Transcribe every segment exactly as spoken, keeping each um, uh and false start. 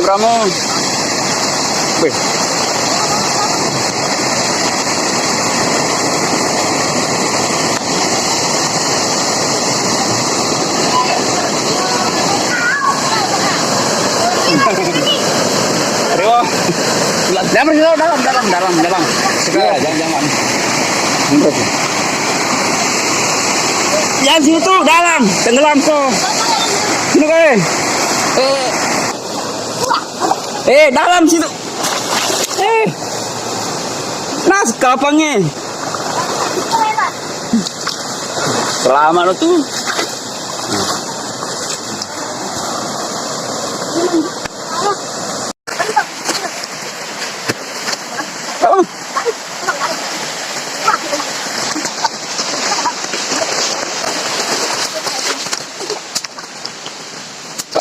Kamu. Weh. Ayo. Jangan, dalam, dalam, dalam, dalam. Sudah, jangan, jangan. Jangan situ, dalam. Tenggelam kau. Sini kau, eh. Eh. Eh, dalam situ. Eh. Nas, kapangnya. Selamat lo tuh. Oh.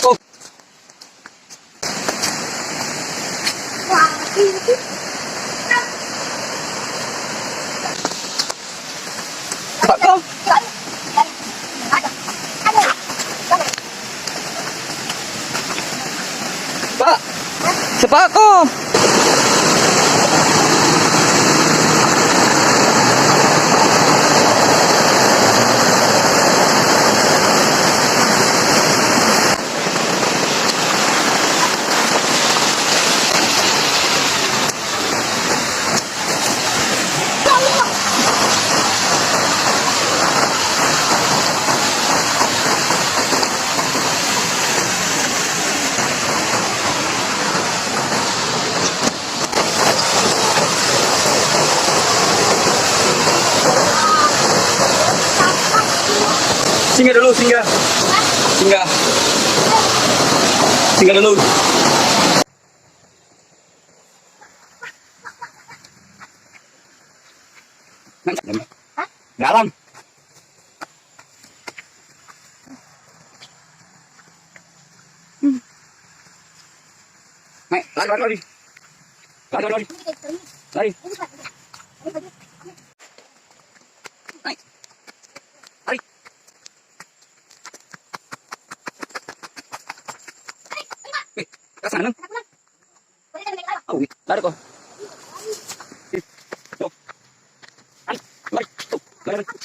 Oh. Pak, sepako. Singgah dulu, singgah. Singgah. Singgah dulu. Dalam. Naik, lari, lari, lari. Lari, lari, lari. Lari. Naik. Lari. Wih, kasar, Neng. Oh, wih, lari kok. Ih, tuh. Lari, lari, tuh, lari, lari.